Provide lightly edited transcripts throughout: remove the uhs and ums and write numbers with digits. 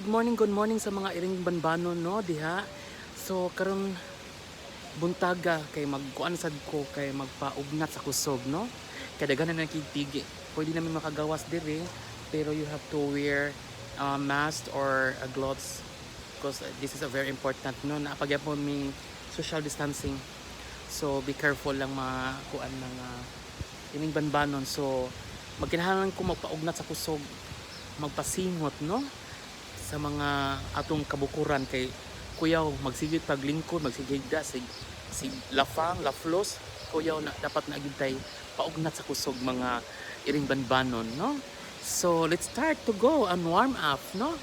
Good morning sa mga iring banbanon, no, diha. So karon buntaga kay magkuan sad ko kay magpaugnat sa kusog, no? Kay daghan na nakigtigi. Pwede namin makagawas diri, pero you have to wear a mask or a gloves because this is a very important, no? Naa pa gyapon mi social distancing. So be careful lang mga kuan, mga ining banbanon. So magkinahanglan ko magpaugnat sa kusog, magpasingot, no? Sa mga atong kabukuran kay kuyaw magsigit paglingkod, magsigig da sig sig lafang laflos kuyaw na dapat na gyud tay paugnat sa kusog, mga iring banbanon, no? So let's start to go and warm up, no?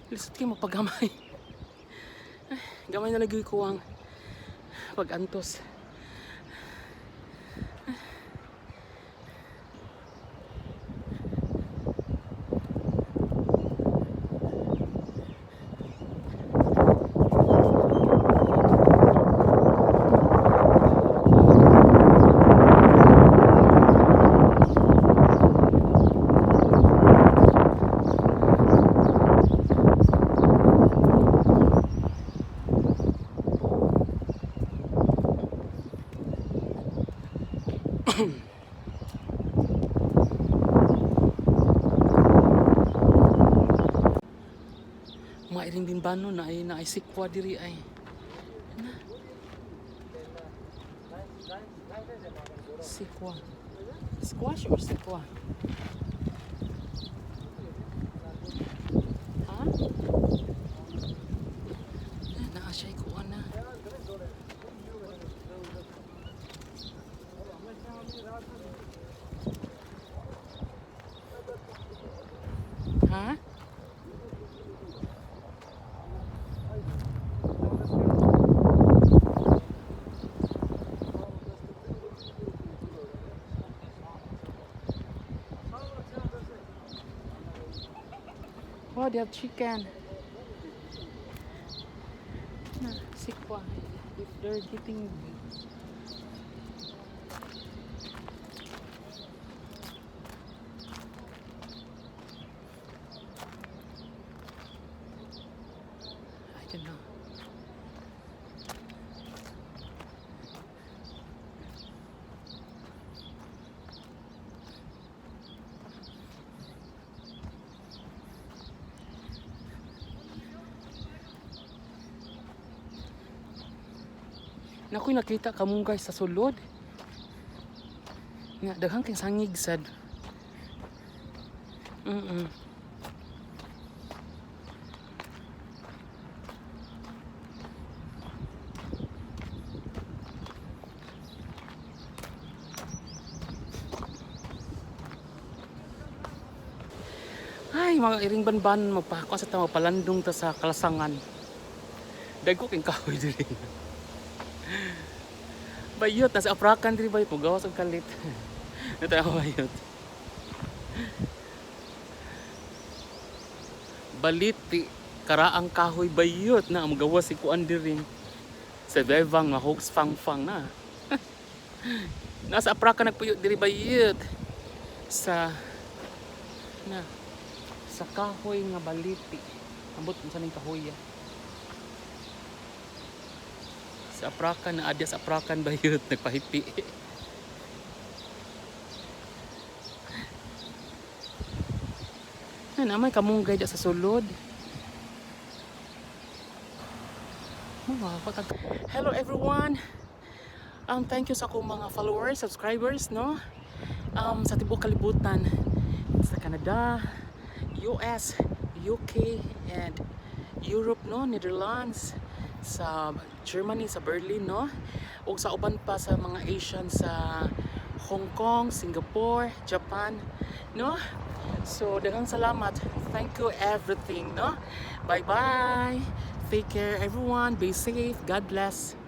Lisod kay mapagamay. Ay, gamay na lagi ko ang pag-antos. Mga iring bimbano na ay naay sikwa diri ay. Na. Sikwa. Squash or sikwa? Ha? Naa siya kuha na. Ha? Oh, they have chicken. Na, sikwa. If they're getting. I don't know. Nakoy nakita kamunggay sa sulod. Nga daghang kay sangig sad. Ay, mga iring banban, magpako sa tama palandong ta sa kalasangan. Dagko king kahoy diri. Bayot nasa aprakan diri, bayot mogawas og kalit. Natawa, bayot. Baliti karaang kahoy, bayot na mogawas si kuan diri. Sa bevang mahogs fang fang na. Nasa aprakan nagpuyo diri, bayot. Sa na sa kahoy nga baliti. Ambot unsa ning kahoy ya. Sa aprakan na adya sa aprakan, bayot nagpahipi. Na may kamunggay dya sa sulod. Mga Hello everyone. Thank you sa akong mga followers, subscribers, no? Sa tibuok kalibutan, sa Canada, US, UK, and Europe, no? Netherlands, sa Germany, sa Berlin, no? Ug sa uban pa sa mga Asian sa Hong Kong, Singapore, Japan, no? So, daghang salamat. Thank you everything, no? Bye-bye. Take care everyone. Be safe. God bless.